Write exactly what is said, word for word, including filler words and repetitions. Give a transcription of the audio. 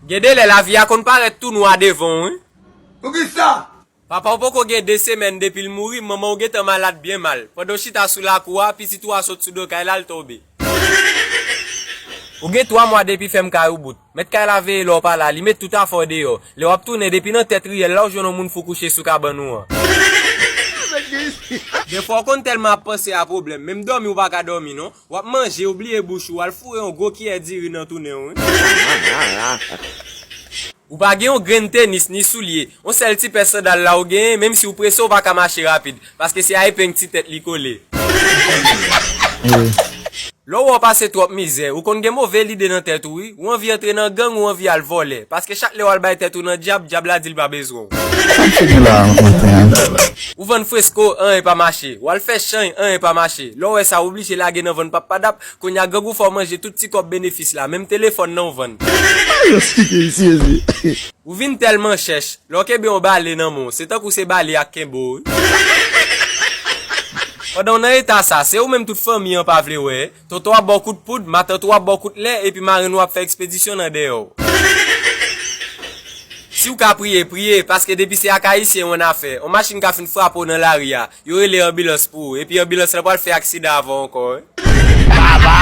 Gen de lè lavi a konn parèt tou nwa devan w, wi. Poukisa? Papa w poko gen de semèn depi l mouri, manman w gentan malad byen mal. Pandan w chita sou lakou a, pitit ou a sot sou do kay la, l tonbe. Ou gen twa mwa depi fèm kay ou bout. Mèt kay la veye lè w pa la, li met tout afè w deyò. Lè w ap tounen, depi nan tèt riyèl la, w jwenn yon moun fou kouche sou kabann ou an. Defwa, w konn tèlman ap panse a pwoblèm, menm dòmi w pa ka dòmi non. W ap manje, ou bliye bouch ou, w al foure yon gwo kiyè diri nan tounen w, wi. Ou pa gen yon grenn tenis ni soulye. Yon sèl ti pè sandal la ou genyen, menm si w prese w pa ka mache rapid, paske se a epeng ti tèt li kole. Lè w wè w pase twòp mizè, ou konn gen move lide nan tèt ou, wi. Ou anvi antre nan gang, ou anvi al vòlè, paske chak lè w al bay tèt ou nan dyab, dyab la di l pa bezwen w. Sa m fè gen la a maten an? Ou vann fresko, anyen pa mache. W al fè chany, anyen pa mache. Lè w wè sa, w oblije lage nan vann pappadap. Kounye a, gang ou fè w manje tout ti kòb benefis la, menm telefòn nan w vann. Ay, yo sike isi, mezye. Ou vin tèlman chèch, lè w kenbe yon bale nan men w, se tankou se bale a k kenbe w, wi. Pandan w nan eta sa, se ou menm tout fanmi an pa vle wè. Tonton w ap ba w kout poud, matant ou ap ba w kout lè, epi marenn ou ap fè ekspedisyon nan dèyè w. Si w ka priye, priye, paske depi se ak Ayisyen w annafè, yon machin ka fin frape w nan lari a, yo rele anbilans pou ou, epi anbilans lan pral fè aksidan avè w ankò, wi. Baba!